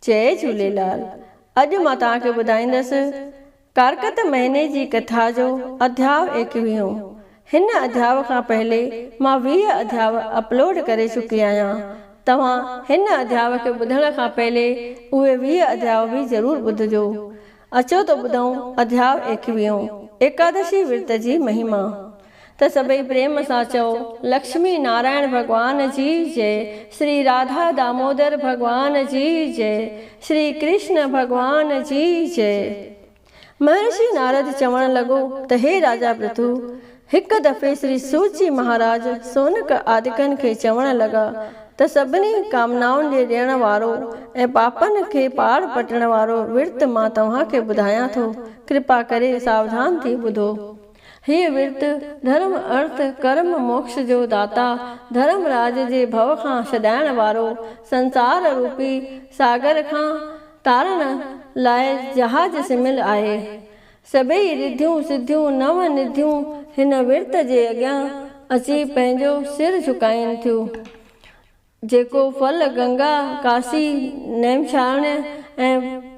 جئي جهوليلال اڄ مان توهان کي ٻڌائيندس ڪارڪت مهيني جي ڪٿا جو اڌياء ايڪويهون هن اڌياء کان پهلي مان 20 اڌياء اپلوڊ ڪري چڪي آهيان توهان هن اڌياء کي ٻڌڻ کان پهلي اهي 20 اڌياء به ضرور ٻڌجو اچو ته ٻڌون اڌياء ايڪويهون، ايڪادشي ورت جي مهما. ته سڀئي پريم سان چئو، لڪشمي نارائڻ ڀڳوان جي جئي، شري راڌا دامودر ڀڳوان جي جئي، شري ڪرشن ڀڳوان جي جئي. مهرشي نارد چوڻ لڳو ته هي راجا پرٿو! هڪ دفعي شري سوچي مهاراج سونڪ آدڪن کي چوڻ لڳا ته سڀني ڪامنائن جي ڏيڻ وارو ۽ پاپن کي پاڙ پٽڻ وارو ورت مان توهان کي ٻڌايان ٿو، ڪرپا ڪري ساوڌان ٿي ٻڌو. هيء ورت ڌرم، ارٿ، ڪرم، موڪش جو داتا، ڌرم راج جي ڀؤ کان ڇڏائڻ وارو، سنسار روپي ساگر کان تارڻ لاء جهاز سمل آهي. سڀيئي رڌيون سڌيون نو نڌيون هن ورت جي اڳيان اچي پنهنجو سر جهڪائين ٿيون. جيڪو ڦل گنگا، ڪاشي، نيمشارڻ ۽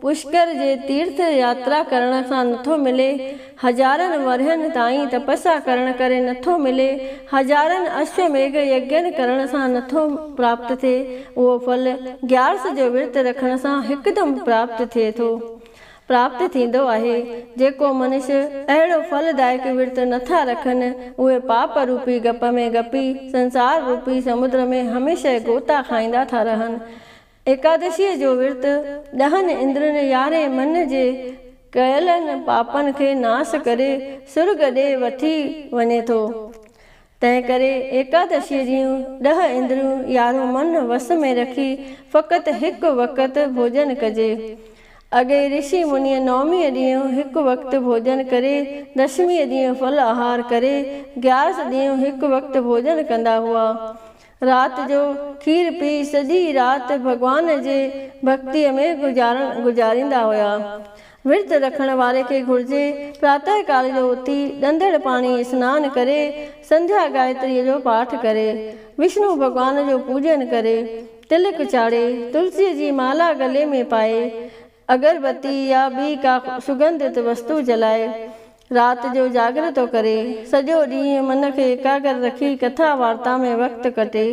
پشڪر جي تيرٿ ياترا ڪرڻ سان نٿو ملي، هزارن ورهين تائين تپسيا ڪرڻ ڪري نٿو ملي، هزارن اشوميگهه يگين ڪرڻ سان نٿو پراپت ٿئي، اهو ڦل گيارس جو ورت رکڻ سان هڪدم پراپت ٿئي ٿو. پراپت ٿيندو آهي. جيڪو منش اهڙو ڦل دائڪ ورت نه ٿا رکن، اهي پاپ روپي گپ ۾ گپي سنسار روپي سمنڊ ۾ هميشه غوطا کائيندا ٿا رهن. ايڪادشيء جو ورت ڏهن اندرين يارهين من جي ڪيلن پاپن کي ناس ڪري سرڳ ڏي وٺي وڃي ٿو. تنهنڪري ايڪادشيء جون ڏهه اندريون يارهون من وس ۾ رکي فقط هڪ وقت ڀوڄن ڪجي. اڳي رشي منيء نوميء ڏينهن هڪ وقت ڀوڄن ڪري، دشميء ڏينهن ڦل آهار ڪري، گيارس ڏينهن هڪ وقت ڀوڄن ڪندا هئا. رات جو کير پي سڄي رات ڀڳوان جي ڀڳتيء ۾ گذاريندا هيا. ورت رکڻ واري کي گهرجي پراتهه ڪال جو اٿي ڏندڙ پاڻي اسنان ڪري، سنڌيا گايتريء جو پاٺ ڪري، وشنو ڀڳوان جو پوڄن ڪري، تلڪ چاڙهي، تلسيء جي مالا گلي ۾ پائي، اگربتي يا ٻي ڪا سگنڌت وستو جلائي، رات جو جاڳرتو ڪري، سڄو ڏينهن من کي ايڪاگر رکي ڪٿا وارتا ۾ وقت ڪٽي،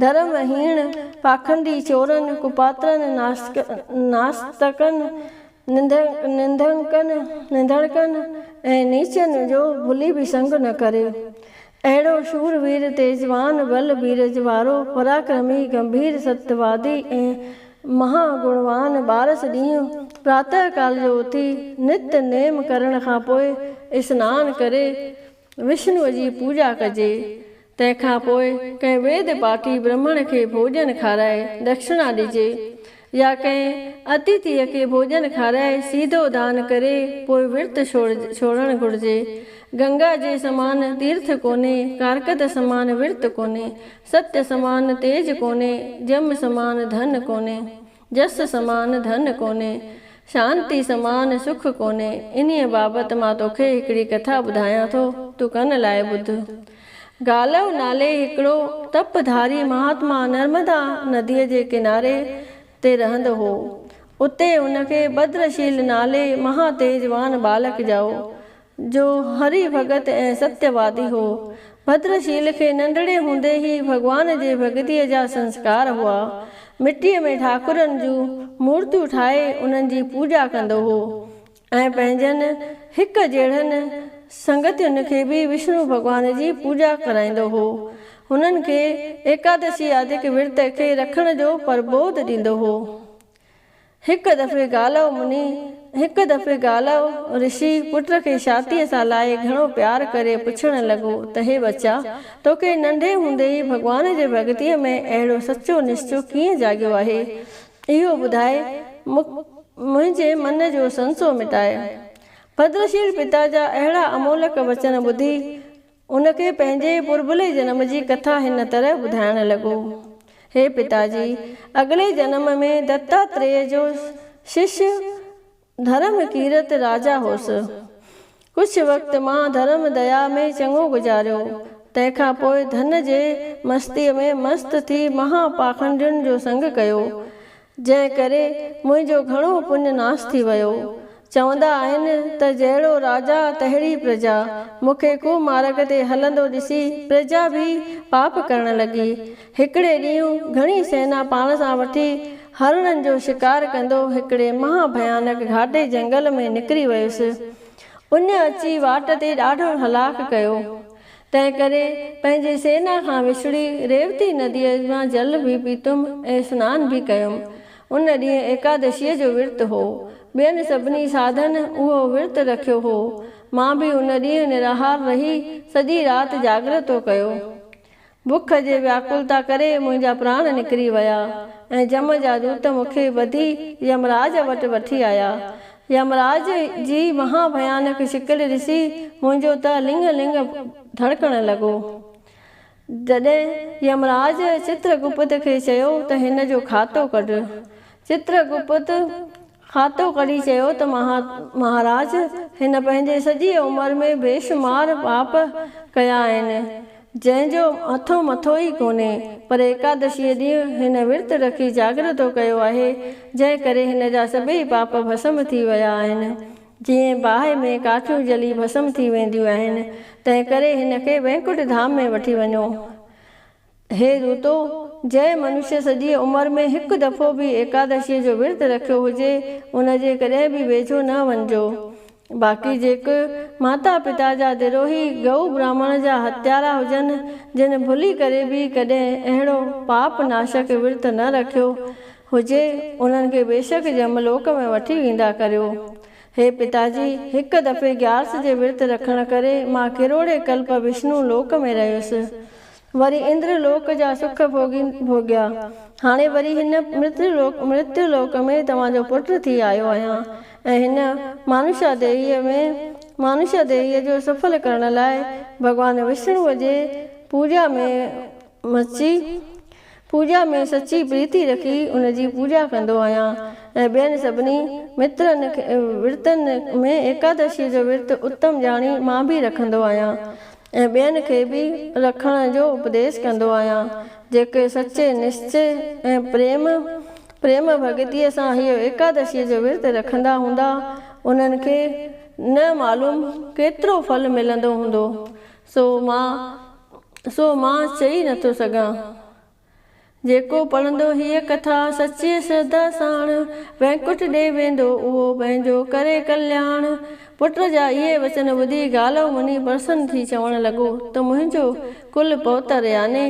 ڌرم هيڻ، پاکنڊي چورن، ڪپاترن، ناستڪن، ننڌڻڪن ۽ نيچن جو ڀلي به سنگ نه ڪري. اهڙو شور وير، تيجوان، بل بيرج وارو، پراڪرمي، گنڀير، ستوادي ۽ مها گڻوان ٻارس ڏينهن پراتهه ڪال جو اٿي نت نيم ڪرڻ کان پوء اسنان ڪري وشنوء جي پوڄا ڪجي. تنهن کان پوء ڪنهن ويد پاٺي برهمڻ کي ڀوڄن کارائي دکشڻا ڏجي يا ڪنهن اتيٿيء کي ڀوڄن کارائي سيڌو دان ڪري پوء ورت ڇوڙڻ گهرجي. گنگا جي سمان تيرٿ ڪونهي، ڪارڪت سمان ورت ڪونهي. ستيء سمان تيج ڪونهي، جم سمان ڌن ڪونهي، جس سمان ڌن ڪونهي، شانتي سمان سک ڪونهي. انهيء بابت مان توکي هڪڙي ڪٿا ٻڌايان ٿو، تون ڪن لائي ٻڌ. گالو نالي هڪڙو تپ ڌاري مهاتما نرمدا نديء جي ڪناري تي رهندو هو. اتي هن کي بدرشيل نالي مها تيجوان ٻالڪ ڄائو. جو هري ڀڳت ۽ ستيه وادي هو. ڀدرشيل کي ننڍڙي هوندي ئي ڀڳوان جي ڀڳتيء جا سنسڪار هئا. مٽيء ۾ ٺاڪرن جون مورتيون ٺاهي انهن جي پوڄا ڪندو هو ۽ پنهنجن هڪ جهڙن سنگتين کي به وشنو ڀڳوان جي پوڄا ڪرائيندو هو. هنن کي ايڪادشي آدڪ ورت کي رکڻ جو پرٻوڌ ڏيندو هو. هڪ دفعي گالو مني، هڪ دفعي گالو رشي پٽ کي ڇاتيء سان لائي گهڻو پيار ڪري پڇڻ لڳو ته هي ٻچا! توکي ننڍي هوندي ئي ڀڳوان جي ڀڳتيء ۾ اهڙو سچو نشچو ڪيئن جاڳيو آهي؟ اهو ٻڌاء، منهنجي من جو سنسو مٽاء. ڀدرشيل پتا جا اهڙا امولڪ وچن ٻڌي ان کي پنهنجي پرڀلي جنم جي ڪٿا هن طرح ٻڌائڻ لڳو، هي پتا جي! اڳلي جنم ۾ دتاتريه جو شش ڌرم ڪيرت راجا هوس. ڪجهه وقت مان ڌرم ديا ۾ چڱو گذاريو. تنهن کان پوء ڌن جي مستيء ۾ مست ٿي مها پاکنڊين جو سنگ ڪيو. جنهن ڪري منهنجو گهڻو پڃ ناس ٿي ويو. چوندا آهن ته جهڙو راجا تهڙي پرجا. مون کي ڪومارگ تي هلندو ڏسي پرجا به پاپ ڪرڻ لڳي. هڪڙي ڏينهن گهڻي سينا پاڻ سان وٺي هرڻن جو شڪار ڪندو هڪڙي مها ڀيانڪ گهاٽي جهنگل ۾ نڪري ويس. اڃ اچي واٽ تي ڏاڍو هلاک ڪيو. تنهنڪري پنهنجي سينا کان وڇڙي ريوتي نديء مان جل به پيتم ۽ سنان به ڪيم. ان ڏينهن ايڪادشيء جو ورت هو. ٻين سڀني ساڌن اهو ورت رکيو هو. مان به ان ڏينهن نراهار رهي سڄي رات جاڳرتو ڪيو. بک جي وياڪلتا ڪري منهنجا پراڻ نڪري ويا ۽ جم جا دوت مون کي ٻڌي يمراج وٽ وٺي آيا. يمراج جي مها ڀيانڪ شڪل ڏسي منهنجو ته لڱ لڱ ڌڙڪڻ لڳو. جڏهن يمراج چتر گپت کي چيو ته هن جو کاتو ڪڍ. چتر گپت کاتو ڪڍي چيو ته مهاراج هن پنهنجي سڄيء عمر ۾ بيشمار پاپ ڪيا آهن، جنهن جو هٿو مٿو ئي ڪونهي، پر ايڪادشيء ڏينهن هن ورت رکي جاڳرتو ڪيو آهي، جنهن ڪري هن جا سڀيئي پاپ ڀسم ٿي ويا آهن. جيئن باهه ۾ ڪاٺيون جلي ڀسم ٿي وينديون آهن، تنهن ڪري هن کي وينڪٽ ڌام ۾ وٺي وڃو. هي دوتو! جنهن منشي سڄيء عمر ۾ هڪ دفعو به ايڪادشيء جو ورت رکيو هجي، ان جي ڪڏهن به ويجهو نه وڃجو. باقي جيڪي ماتا پتا جا دروهي، گئو براهمڻ جا هتيارا هجن، جن ڀلي ڪري به ڪڏهن اهڙو پاپ ناشڪ ورت نه رکيو هجي، انهن کي بيشڪ جم لوڪ ۾ وٺي ويندا ڪريو. هي پتاجي! هڪ دفعي گيارس جي ورت رکڻ ڪري مان ڪروڙين ڪلپ وشنو لوڪ ۾ رهيس. وري اندر لوڪ جا سک ڀوڳيا. هاڻي وري هن مرتيو لوڪ ۾ توهان جو پٽ ٿي آيو آهيان ۽ هن مانوشا ديهيء ۾ مانوشا ديهيء جو سڦل ڪرڻ لاء ڀڳوان وشڻوء جي پوڄا ۾ مچي پوڄا ۾ سچي پريتي رکي ان جي پوڄا ڪندو آهيان ۽ ٻين سڀني مترن ورتن ۾ ايڪادشيء جو ورت اتم ڄاڻي مان به رکندو آهيان. ۽ ٻين کي به رکڻ جو اپديش ڪندو آهيان، جيڪي سچي نشچي ۽ پريم پريم ڀڳتيء سان هيء ايڪادشيء جو ورت رکندا هوندا، انهن کي نه معلوم ڪيترو ڦل ملندو هوندو، سو مان سو مان چئي نٿو سگهان. جيڪو پڙهندو هيء ڪٿا سچيء شرڌا ساڻ، وينڪٽ ڏي ويندو اهو پنهنجو ڪري ڪلياڻ. پٽ جا اهي وچن ٻڌي گالو مني پرسن ٿي چوڻ لڳو ته منهنجو ڪل پوتر يعني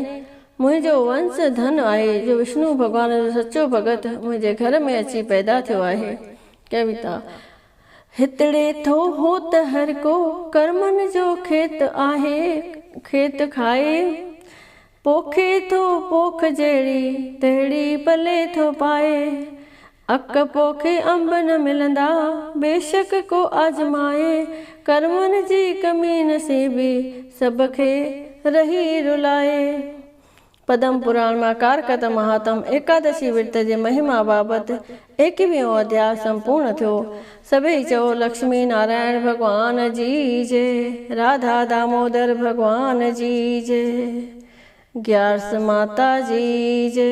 منهنجو ونس ڌن آهي جو وشنو ڀڳوان جو سچو ڀڳت منهنجي گهر ۾ اچي پيدا ٿيو آهي. ڪويتا. هتڙي ٿو هوت هر ڪو ڪرمن جو کيت آهي کيت کائي. پوکي ٿو پوک جهڙي، تهڙي پلي ٿو پائي. اڪ پوکي انب نه ملندا، بيشڪ ڪو آزمائي. ڪرمن جي ڪمي نصيبي، سڀ کي رهي رلائي. پدم پراڻ مان ڪارڪت مهاتم ايڪادشي ورت جي مهما بابت ايڪويهون اڌياء سمپورڻ ٿيو. سڀئي چئو لڪشمي نارائڻ ڀڳوان جي جي، راڌا دامودر ڀڳوان جي جي، گيارس ماتا جي جي،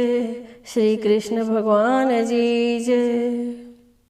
شري ڪرشن ڀڳوان جي جي.